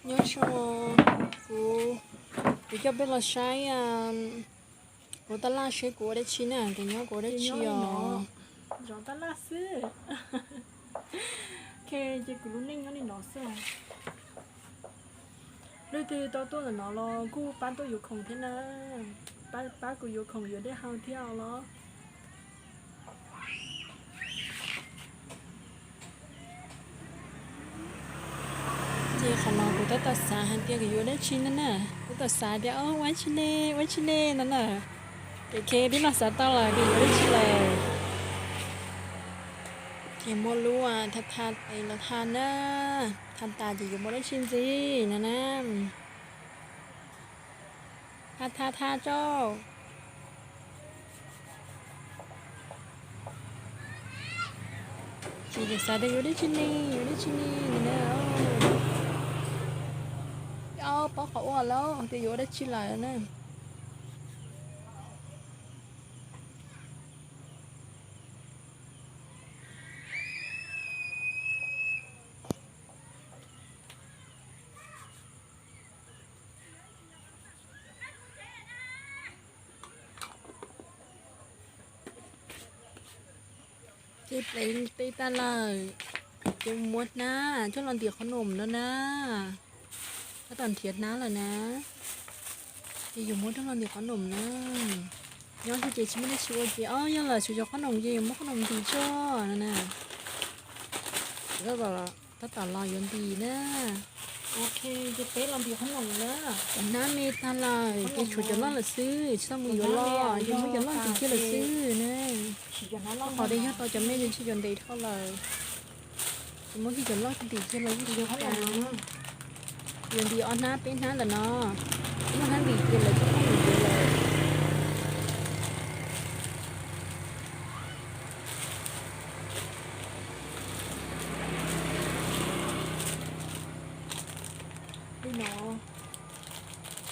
Nyob zoo, kuv, kuv coj peb los saib kuv tab laj seb kuv ua dab tsi na, kuv nyob kuv ua dab tsi os. Zov tab laj xwb. Ok, ces kuv lub neej nyob li no xwb os. Leej twg tau tuaj ntawm no los kuj pab tuaj yuav khoom thiab na, pab kuv yuav khoom yuav dej haus thiab os los. Ces qhov no kuv tab tom xav hais tias kuv yuav dab tsi no na, tab tom xav tias ua dab tsi ne, ua dab tsi ne no na. Ces tib los xav tau lawm tias yuav dab tsi lawm. Ces muaj lub tha tha tes los tha na, tha tas ces yuav muaj dab tsi ntxiv no na. Tha tha tha rau. Ces yus xav tias yuav dab tsi ne, yuav dab tsi ne no na. Ob pob qhov ua lawm tias yuav ua dab tsi lawm na. Ces pleev teb tag lawm, ces muab hnab coj los ntim qhov noom no na. Tab tom nrhiav hnab lawm na. Ces yus muab coj los ntim qhov noom na. Nyob xwb ces tsis muaj dab tsi ua ces, o, yog lawm xyov cov qhov noom ces yus muab qhov noom ntim tso no na. Tab tom los yuav ntim na. Ok, ces peb los ntim qhov noom na. Cov hnab me tag lawm ces tshuav cov loj lawm xwb, tsis tau mus yuav loj, ces muab cov loj ntim kiag lawm xwb na. Qhov tias yog tau cov me ces ntshe cov ntev dhau lawm. Ces muab kiag cov loj ntim kiag lawm, yuav ntim ob hnab peb hnab ntawm no, muab hnab ntim kiag lawm, tsis tau mus yuav lawm. Li no,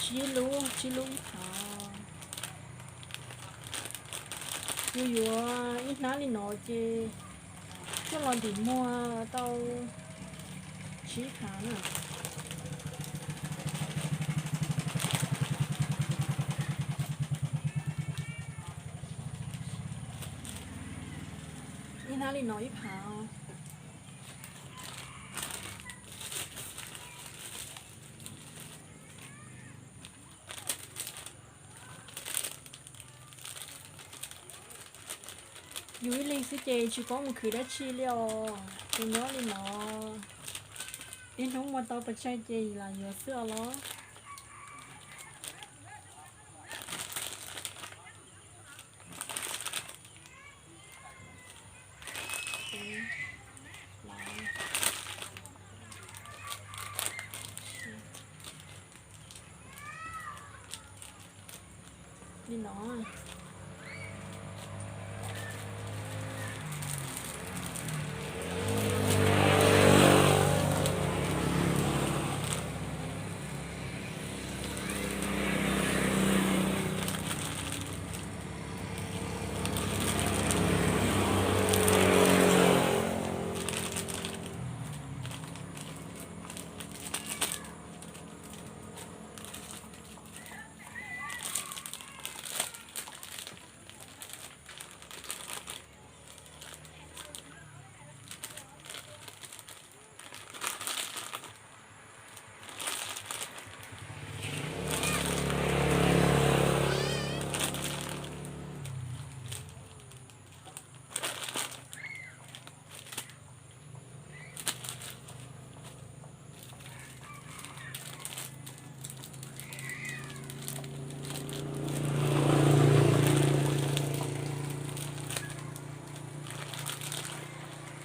tsib lub, tsib lub ib phav. Yus yuav ib hnab li no ces coj los ntim muag tau tsib phav na. Ib hnab li no ib phav. Yus ib leeg xwb ces tsis paub mus khwv dab tsi li os, ces nyob li no, niaj hnub muaj tau pes tsawg ces lam yuav xwb os los. Li no.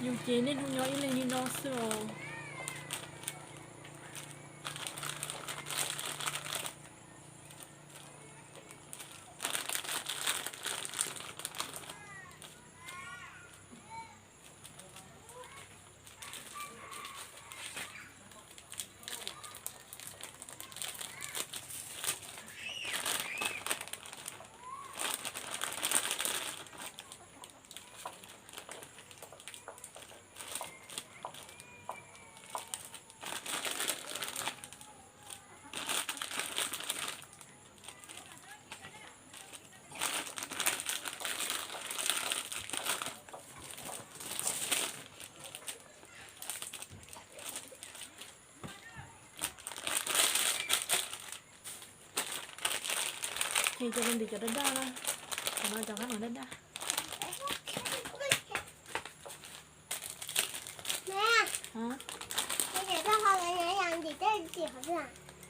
Yus ces niaj hnub nyob ib leeg li no xwb os. Cov no ntim cov daj daj na. Cov no cov qab hneev daj daj.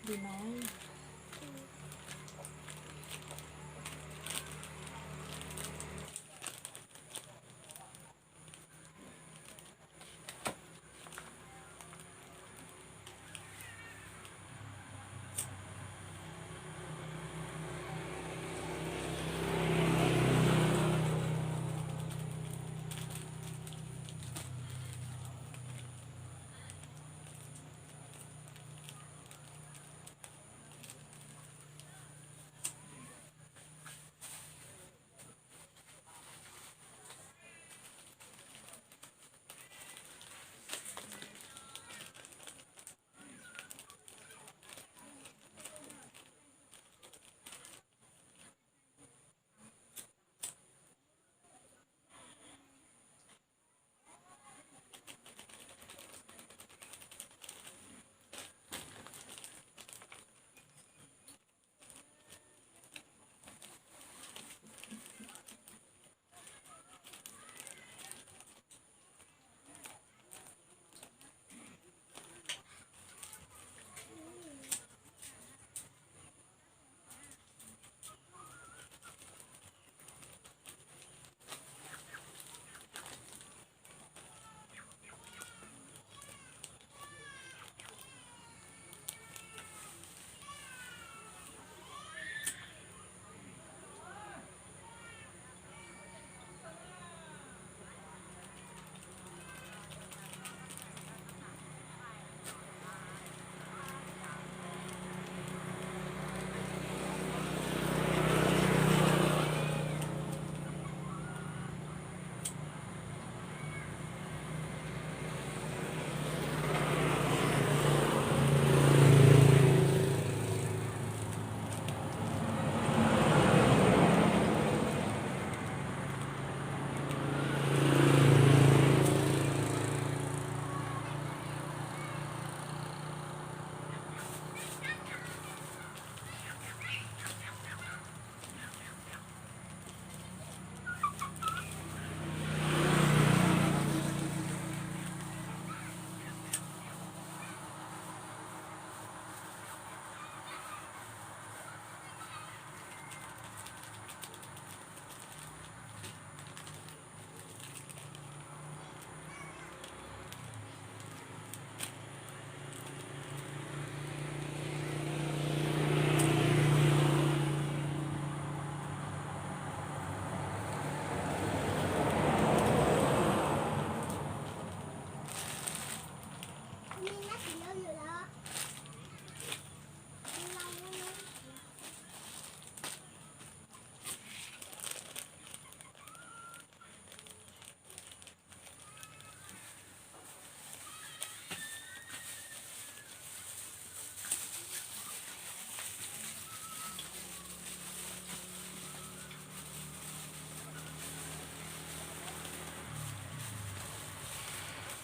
Ntim no.